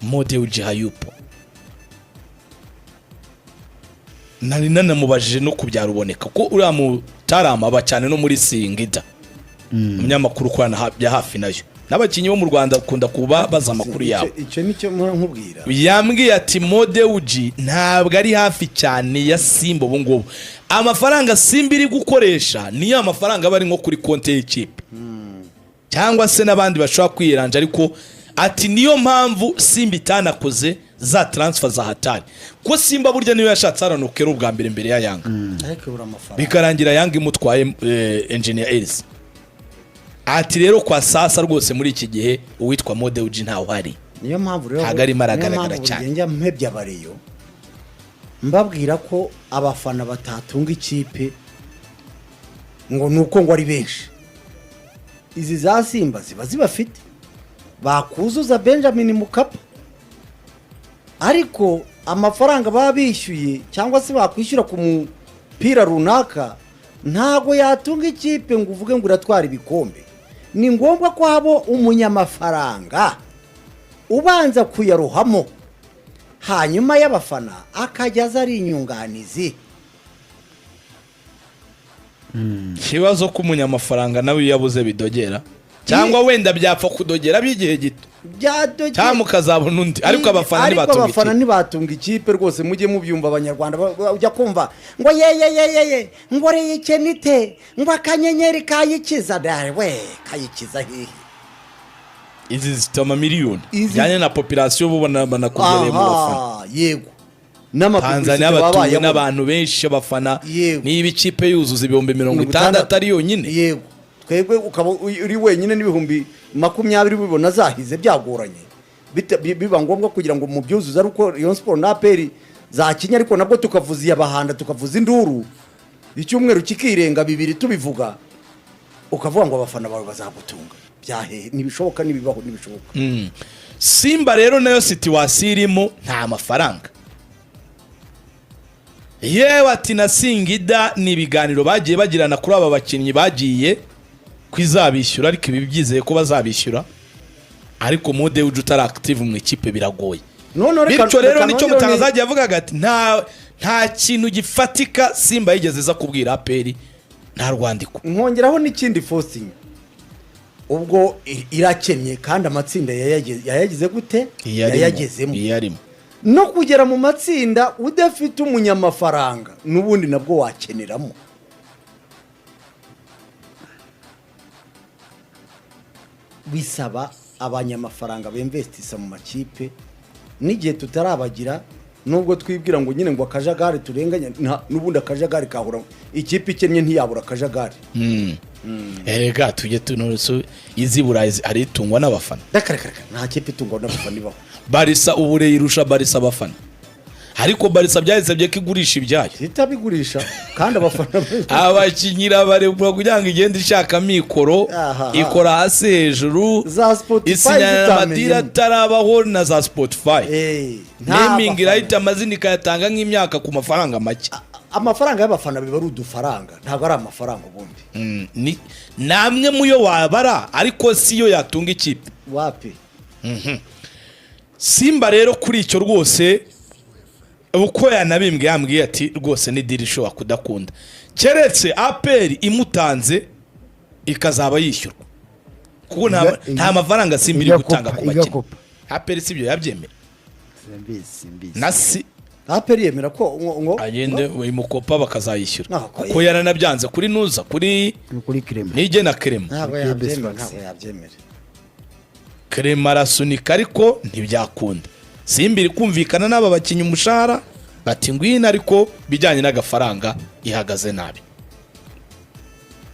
Mo Dewji hayupo. Nari nanamubajije no kubyara uboneka ko uriya mutarama aba cyane no muri Singida, umunyamakuru ukorana bya hafi nayo n'abakinnyi bo mu Rwanda, akunda kuba baza amakuru yabo. Icyo nicyo mpora nkubwira. Yambwiye ati Mo Dewji ntabwo ari hafi cyane ya Simba ubu ngubu. Amafaranga Simba iri gukoresha niyo amafaranga aba ari nko kuri konti y'ikipe cyangwa se n'abandi bashobora kwiyeranja, ariko ati niyo mpamvu Simba itanakoze za transfer za hatari, ko Simba burya niyo yashatse haranukera ubwa mbere mbere ya Yanga, ariko ibura amafaranga. Bikarangira Yanga imutwaye Engineer Hersi. Ati rero kwa sasa rwose muri iki gihe uwitwa Mo Dewji ntawe uhari. Niyo mpamvu rero Ntabwo arimo niyo aragaragara mpamvu buri cyane. gihe njya mpebya abareyo, mbabwira ko abafana batatunga ikipe ngo ni uko ngo ari benshi. Izi za Simba ziba zibafite, bakuzuza Benjamin Mkapa, ariko amafaranga baba bishyuye cyangwa se bakwishyura ku mupira runaka ntabwo yatunga ikipe ngo uvuge ngo uratwara ibikombe. Ni ngombwa ko haba umunyamafaranga ubanza kuyarohamo, hanyuma y'abafana akajya aza ari inyunganizi. Ikibazo ko umunyamafaranga nawe iyo yabuze bidogera, cyangwa wenda byapfa kudogera by'igihe gito, cyangwa mukazabona undi, ariko abafana ariko ntibatunga abafana ikipe. Ntibatunga ikipe rwose, mujye mubyumva Abanyarwanda. Ujya kumva ngo ye ye ye ye ye, ngo reyikenite, ngo akanyenyeri kayikiza. We kayikiza hehe? Izi zifite amamiliyoni bijyanye na population, bo banakugereye mu bafana. Aha, yego. Tanzania N'ama publicité batuwe babayemo. n'abantu benshi, abafana. Niba ikipe yuzuza 60,000 ari yonyine. Yego, twebwe ukaba uri wenyine n'20,000 ubibona zahize byagoranye. Biba ngombwa kugira ngo mubyuzuze ari uko Rayon Sport na APR zakinye, ariko nabwo tukavuza iyabahanda, tukavuza induru, icyumweru kikirenga bibiri tubivuga, ukavuga ngo abafana bawe bazagutunga byahehe? Ntibishoboka, ntibibaho, ntibishoboka. Simba rero nayo situation irimo nta mafaranga. Yewe, ati na Singida ni ibiganiro bagiye bagirana kuri aba bakinnyi bagiye ko izabishyura, ariko ibi byizeye ko bazabishyura, ariko Mo Dewji utari active mu ikipe biragoye. None Bityo rero reka nicyo nongereho. Mutangazaji yavugaga ati nta kintu gifatika Simba yigeze iza kubwira APR, nta rwandiko. Nkongeraho n'ikindi, Faustin, ubwo irakennye kandi amatsinda yayagize gute? Yayagezemo. Iyarimo. No kugera mu matsinda udafite umunyamafaranga n'ubundi nabwo wakeneramo. Bisaba abanyamafaranga bemvestisa mu makipe n'igihe tutarabagira, nubwo twibwira ngo nyine ngo akajagari turenganye, n'ubundi akajagari kahura. Ikipe ikennye ntiyabura akajagari. Erega tujye tunoso izi Burayi hari itungwa n'abafana. Reka, nta kipe itungwa n'abafana ibaho. Barça ubure irusha Barça abafana, ariko Barça byahise ko igurisha ibyayo. Itabigurisha kandi abafana Abakinnyi irabarekura kugira ngo igende ishaka mikoro. Ikora hasi hejuru. Za Spotify Isinyana zitamenyemo. ama deal atarabaho na za Spotify. Nta Naming bafana. right, amazina ikayatanga nk'imyaka ku mafaranga make. Amafaranga y'abafana biba ari udufaranga, ntabwo ari amafaranga ubundi. Ni namwe muyo wabara, ariko si yo yatunga ikipe. Wapi. Simba rero kuri icyo rwose, uko yanabimbwiye, yambwiye ati rwose ni deal ishobora kudakunda keretse APR imutanze ikazaba yishyurwa, kuko nta mafaranga Simba iri igakopa, gutanga ku bakinnyi. Igakopa. APR si ibyo yabyemera. Simbizi, simbizi. Na si APR yemera ko ngo agende imukopa bakazayishyura, Ntabwo kuko yaranabyanze kuri nuza kuri Ni kuri Clement. Nige na Clement. Ntabwo Kuri yabyemera. Best. Ntabwo yabyemera. Clement arasunika ariko ntibyakunda. Simba iri kumvikana n'aba bakinnyi umushahara, bati ngwino, ariko bijyanye n'agafaranga ihagaze nabi,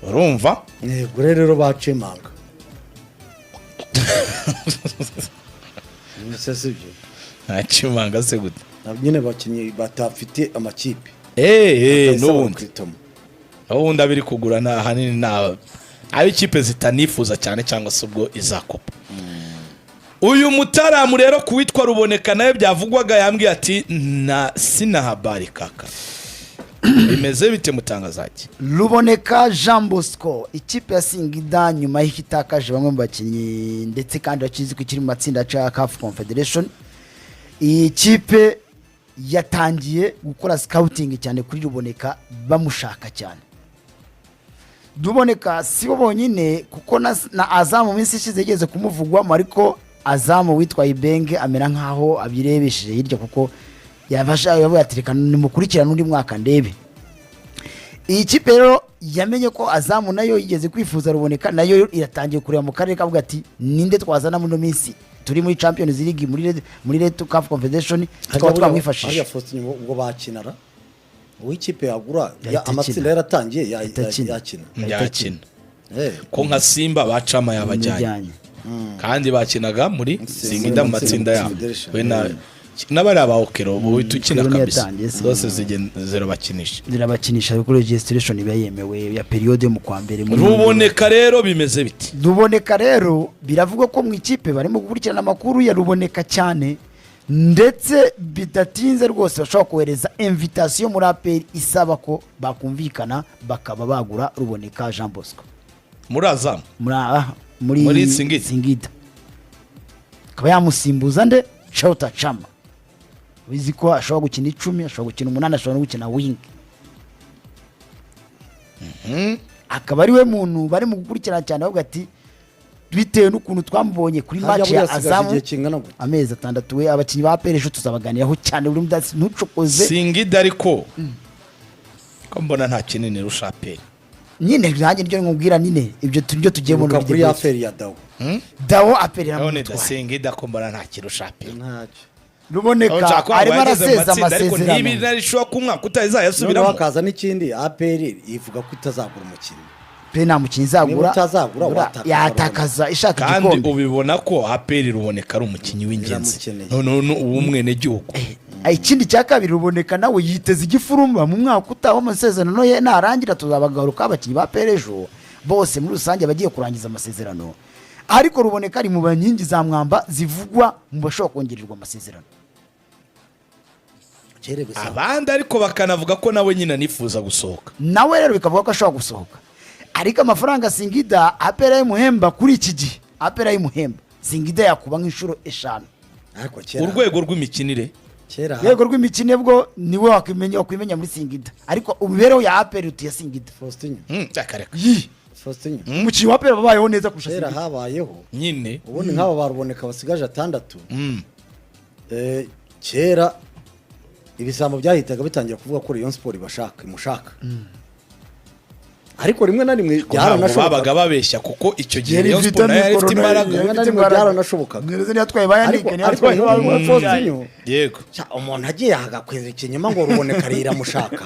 urumva? Yego, rero bacemanga. Se sibyo? Nta kimanga se gute? Nyine abakinnyi batafite amakipe. Bakayisaba N'ubundi kwitoma. N'ubundi abiri kugura ahanini ni ab'ikipe zitanifuza cyane, cyangwa se ubwo izakopa. Uyu mutaramu rero ku witwa Ruboneka nawe byavugwaga, yambwiye ati na sina habari kaka. Bimeze bite, mutangazaji? Ruboneka Jean Bosco, ikipe ya Singida nyuma y'uko itakaje bamwe mu bakinnyi, ndetse kandi bakizi ko ikiri mu matsinda ya CAF Confederation. Iyi kipe yatangiye gukora scouting cyane kuri Ruboneka, bamushaka cyane. Ruboneka si bo bonyine, kuko na Azamu mu minsi ishize yigeze kumuvugwamo, ariko Azamu witwaye Ibenge amera nkaho abirebesheje hirya, kuko yafashe yavuga ati: "Reka nimukurikirane undi mwaka ndebe." Iyi kipe rero yamenye ko Azamu nayo yigeze kwifuza Ruboneka, nayo iratangiye kureba mu karere, kavuga ati: "Ninde twazana muri ino minsi turi muri Champions League, muri Red CAF Confederation, tukaba twamwifashisha?" Hariya Faustin, ubwo bakinara uw'ikipe yagura Yahita amatsinda akina. yaratangiye Yahita akina. yakina. Yakina. Eh, Ko nka Simba bacama yabajyanye. Yamujyanye. Kandi bakinaga muri Singida mu matsinda yabo. Federation. We na n'abari ba Okero ubu uhita ukina Okero kabisa. niyatangiye, si. Zose zigenda zirabakinisha. Zirabakinisha kuko registration iba yemewe ya période yo mu kwa mbere Ruboneka rero bimeze biti? Ruboneka rero biravugwa ko mu ikipe barimo gukurikirana amakuru ya Ruboneka cyane, ndetse bidatinze rwose bashobora kohereza invitation muri APR isaba ko bakumvikana bakaba bagura Ruboneka Jean Bosco. Muri Azamu? Muri Muri Singida. Singida, akaba yamusimbuza nde? Chota Chama, uzi ko ashobora gukina 10, ashobora gukina 8, ashobora no gukina wing, akaba ari we muntu bari mu gukurikirana cyane, bavuga ati bitewe n'ukuntu twamubonye kuri Harya match ya buriya asigaje Azamu. igihe kingana gute? Amezi 6. We abakinnyi ba APR ejo tuzabaganiraho cyane, buri mudasi ntucokoze. Singida ariko ko mbona nta kinini rusha APR? Nyine nanjye nibyo nkubwira nyine, ibyo tubyo tugiye Ibuka muri kuri ya affaire ya Dawo. Dawo, APR none da iramutwaye. Singida ko mbona nta kirusha APR? Ntacyo. Ruboneka arimo araseza amasezerano. Niba narishobora ku mwaka Noneho utazayasubiramo. hakaza n'ikindi, APR ivuga ko itazagura umukinnyi. Pe, nta mukinnyi izagura. Niba utazagura, watakaza. Yatakaza ishaka Kandi igikombe. ubibona ko APR Ruboneka ari umukinnyi w'ingenzi. Iramukeneye. None uw'umwenegihugu. Ikindi cya kabiri, Ruboneka nawe yiteze igifurumba mu mwaka utaha w'amasezerano ye narangira. Tuzabagaruka abakinnyi ba APR ejo bose muri rusange bagiye kurangiza amasezerano, ariko Ruboneka ari mu nkingi za mwamba zivugwa mu bashobora kongererwa amasezerano. Kera bisa. Abandi ariko bakanavuga ko nawe nyine anifuza gusohoka. Nawe rero bikavuga ko ashobora gusohoka, ariko amafaranga Singida APR y'umuhemba kuri iki gihe, APR y'umuhemba Singida yakuba nk'inshuro 5. Ariko kera Urwego rw'imikinire. Kera Rwego rw'imikino bwo niwe wakwimenya muri Singida, ariko imibereho ya APR utuye Singida. Faustin. Reka reka. Yi. Faustin. Umukinnyi wa APR wabayeho neza kurusha Kera Singida. habayeho Nyine. ubundi nk'aba baruboneka basigaje 6. Kera ibisambo byahitaga bitangira kuvuga ko Rayon Sport ibashaka, imushaka, ariko rimwe na rimwe Ko ntabwo babaga byaranashobokaga. babeshya, kuko icyo gihe Yari Rayon ifite Sport nayo yari ifite amikoro, imbaraga. Rimwe na ifite rimwe imbaraga. byaranashobokaga. Mwereze ntiyatwaye ba Ariko Yannick, ariko ntiyatwaye ba nk'ubu Faustin, Yego. Cya, umuntu agiye agakweza ikinyoma ngo Ruboneka iramushaka,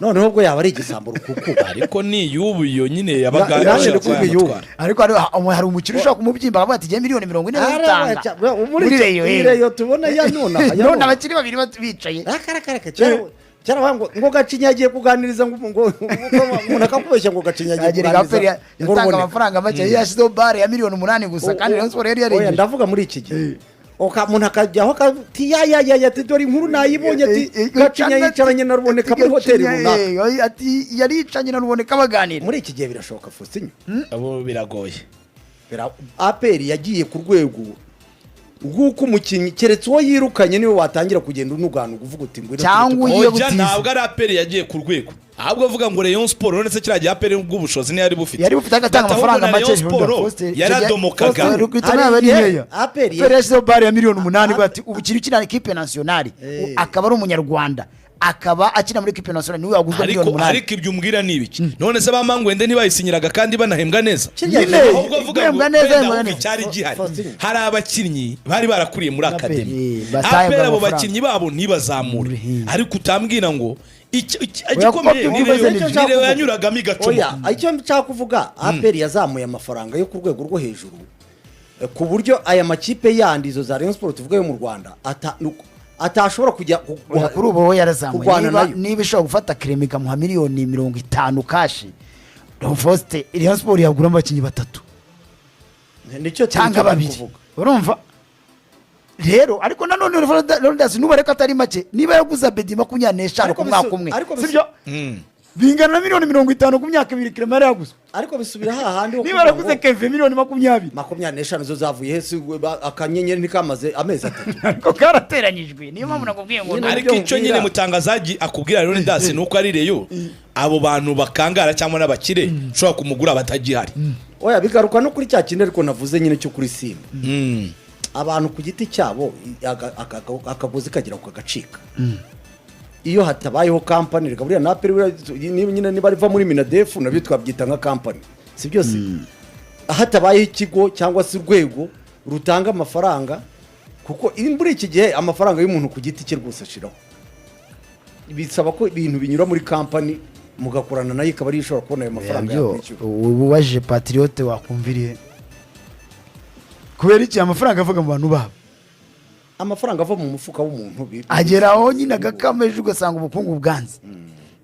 noneho ubwo yaba ari igisambo rukuku. Ariko ni iy'ubu, iyo nyine yabaga Nanjye ashaka ndi kuvuga iy'ubu. yamutwara. Ariko hari umukino ushobora kumubyimba akavuga ati: "Jye miliyoni 40 ndazitanga." Muri Muri Rayon, iyi eh. Rayon tubona ya none aha, ya None none. abakiri babiri bicaye. Akareka kera bavuga ngo Gacinya yagiye kuganiriza ngo umuntu akakubeshya ngo Gacinya yagiye Yagera APR kuganiriza ngo yatanga Ruboneka. amafaranga make, yari yashyizeho bare ya miliyoni 8 gusa, kandi Rayon Sport yari Oya, yarengeje. ndavuga muri iki gihe. Umuntu akajyaho akati ya ya ya ya, ati dore inkuru nayibonye, ati Gacinya yicaranye na Ruboneka muri hoteli runaka. Ati yari yicaranye na Ruboneka baganira. Muri iki gihe birashoboka, Faustin? Abo biragoye. APR yagiye ku rwego rw'uko umukinnyi, keretse uwo yirukanye, niwe watangira kugenda unuganuga uvuga uti ngwino. Cyangwa tujye ugiye Oya, gutiza. ntabwo ari APR yagiye ku rwego, ahubwo avuga ngo Rayon Sport, none se kiriya gihe APR bw'ubushobozi ntiyari bufite? Yari bufite, agatanga Bati ahubwo amafaranga na make. Rayon Sport yaradomokaga. Rukitana yaba ari nkeya. APR APR yashyizeho bare ya miliyoni 8, APR ati ubukiri ukina equipe nationale, akaba ari umunyarwanda, akaba akina muri equipe nationale, niwe waguzwe Ariko miliyoni 8. ariko ibyo umbwira ni ibiki? None se ba Mangwende ntibayisinyiraga kandi banahembwa neza? Kirya Nyine, gihe- Ahubwo avuga ngo guhembwa neza, wenda guhembwa ahubwo neza. icyari gihari, Faustin. hari abakinnyi bari barakuriye muri academy. Batahembwa APR abo amafaranga. bakinnyi babo ntibazamure, ariko utambwira ngo Oya, kuko igikomeye ni byumva Rayon, nicyo ni nshaka Rayon kuvuga. yanyuragamo igacuma. Oya, icyo nshaka kuvuga, APR yazamuye amafaranga yo ku rwego rwo hejuru, ku buryo aya makipe yandi, izo za Rayon Sport tuvuga yo mu Rwanda, atashobora kujya Oya, kuri ubu we yarazamuye. kurwana Niba nayo. niba ishobora gufata Kremi ikamuha miliyoni 50 cash, Faustin, Rayon Sport yaguramo abakinnyi batatu Nicyo cyangwa nicyo babiri. kuvuga. Urumva rero, ariko nanone Leonidas, nubare ko atari make, niba yaguze Abedi 25 Ariko ku mwaka umwe, ariko sibyo? Bingana na miliyoni 50 ku myaka 2 Clement yari yaguzwe. Ariko bisubira hahandi ho Niba kuvuga yaraguze ngo Keve miliyoni 20, 25 zo zavuye he? Si akanyenyeri ntikamaze amezi 3? Ariko karateranyijwe, niyo mpamvu nakubwiye ngo Nyine Ariko nibyo icyo nyine nkubwira. Mutangazaji akubwira rero, ndasi ni uko ari Rayon, abo bantu bakangara cyangwa n'abakire ushobora kumugura batagihari. Oya, bigaruka no kuri cya kindi ariko navuze nyine cyo kuri Simba. Abantu ku giti cyabo, akagozi kagera kagacika iyo hatabayeho kampani. Reka buriya na APR buriya nyine niba riva muri MINADEF, nabyo twabyita nka kampani, si byose? Hatabayeho ikigo cyangwa se urwego rutanga amafaranga, kuko muri iki gihe amafaranga y'umuntu ku giti cye rwose ashiraho. Bisaba ko ibintu binyura muri kampani, mugakorana nayo, ikaba ariyo ishobora kubona ayo mafaranga Byo yakwishyura. Ubu ubajije Patriote wakumviriye kubera iki amafaranga avuga mu bantu babo? Amafaranga ava mu mufuka w'umuntu Agera aho nyine agakama, ejo ugasanga ubukungu bwanze.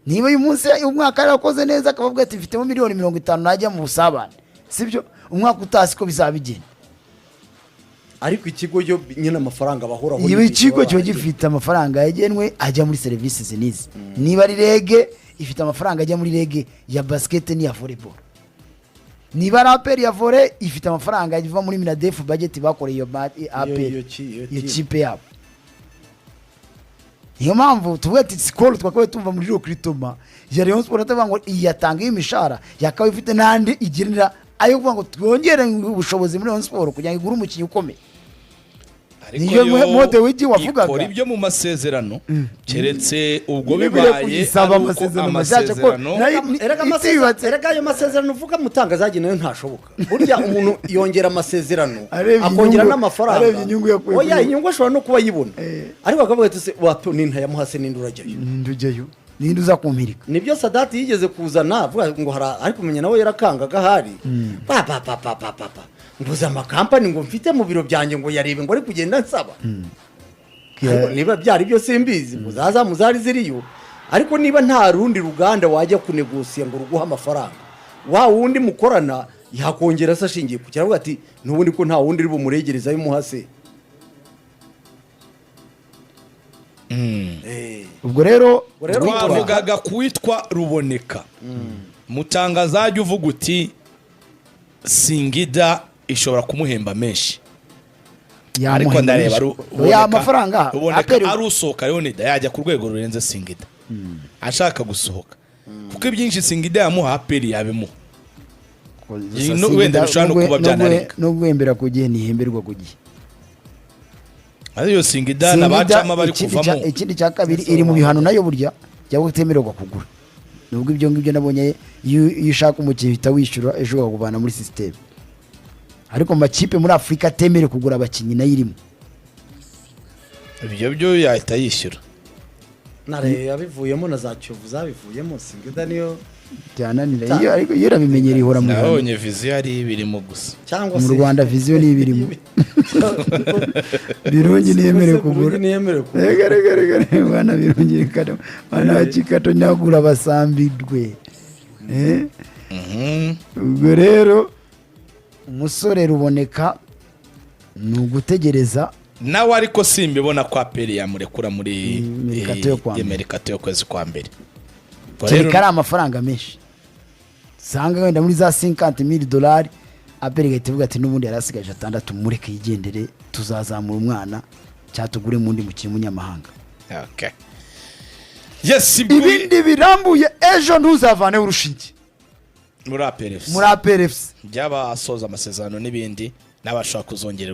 Niba uyu munsi umwaka yarakoze neza, akavuga ati mfitemo miliyoni 50, najya mu busabane, sibyo? Umwaka utaha siko bizaba bigenda. Ariko ikigo cyo nyine amafaranga bahoraho Iyo n'igihe ikigo baba kiba baragiye. gifite amafaranga yagenwe ajya muri serivisi izi n'izi. Niba ari REG, ifite amafaranga ajya muri REG ya basket n'iya volleyball. Niba ari APR ya volley, ifite amafaranga ava muri MINADEF budget bakoreye iyo APR, iyo iyo team. Kipe yabo. Niyo mpamvu tuvuga ati Skol twakabaye tumva muri recrutement ya Rayon Sport atavuga ngo iyi yatanga imishahara, yakaba ifite n'andi igenera ayo kuvuga ngo twongere ubushobozi muri Rayon Sport kugira ngo igure umukinnyi ukomeye. Ariko Niyo yo mode w'igi wavugaga. ikora ibyo mu masezerano, keretse ubwo Niba bibaye kuyisaba ari uko amasezerano mashyashya ko amasezerano nayo Erega itiyubatse. Erega ayo masezerano uvuga, mutangazaji, nayo ntashoboka. Burya umuntu yongera amasezerano, Arebye akongera n'amafaranga. arebye inyungu yakuye Oya, inyungu ashobora no kuba ayibona, ariko akavuga ati se wato nintayamuha se ninde urajyayo? Ninde ujyayo? Ninde uza kumpirika? Nibyo Sadati yigeze kuzana avuga ngo hari, ariko umenya nawe yarakangaga ahari pa pa pa pa pa pa pa, mbuze amakampani ngo mfite mu biro byanjye, ngo yarebe ngo ari kugenda nsaba. Ariko niba byari byo simbizi, muzaza muzari ziriyo. Ariko niba nta rundi ruganda wajya kunegosiya ngo ruguhe amafaranga, wa wundi mukorana yakongera se ashingiye ku kiravuga ati n'ubundi ko nta wundi uri bumuregereza y'umuhase. Ubwo rero Ubwo rero Twavugaga kuwitwa Ruboneka. Mutangazaji uvuga uti Singida ishobora kumuhemba menshi, ariko Yamuhemba ndareba menshi. Ruboneka- Ya amafaranga Ruboneka APR ari usohoka, Leonida yajya ku rwego rurenze Singida ashaka gusohoka, kuko ibyinshi Singida yamuha APR yabimuha. Gusa Wenda bishobora no kuba byanarenga. No guhembera ku gihe ntihemberwa ku gihe. Ariyo Singida Singida, n'abacama bari kuvamo. Ikindi cya kabiri, iri mu bihano nayo burya byaba utemererwa kugura, nubwo ibyo ngibyo nabonye iyo ushaka umukinnyi uhita wishyura, ejo bakakuvana muri système. Ariko mu makipe muri Afurika atemerewe kugura abakinnyi nayo irimo. Ibyo byo yahita yishyura. Nare yabivuyemo na za Kiyovu zabivuyemo, Singida niyo Byananira iyo, ariko iyo irabimenyera ihora mu bihano. Nabonye Vision ari ibirimo gusa. Cyangwa Mu se Rwanda Vision niyo ibirimo, Birungi ntiyemerewe kugura. Birungi ntiyemerewe kugura. Reka reka reka reka, bwana Birungi, reka bana bakikato nyagura basambirwe. Eh? Ubwo rero umusore Ruboneka ni ugutegereza. Nawe ariko simbibona ko APR yamurekura muri Mercato yo kwa mbere. Mercato yo kwezi kwa mbere. Ubwo Kereka rero ari amafaranga menshi, usanga wenda muri za 50 mille dolari, APR igahita ivuga ati n'ubundi yari asigaje 6, mureke yigendere, tuzazamura umwana cyangwa tugure mu wundi mukinnyi munyamahanga. Okay. Yes, Ibindi birambuye ejo, ntuzavaneho urushinge. Muri APR FC. Muri APR FC. By'abasoza amasezerano n'ibindi n'abashobora kuzongererwa.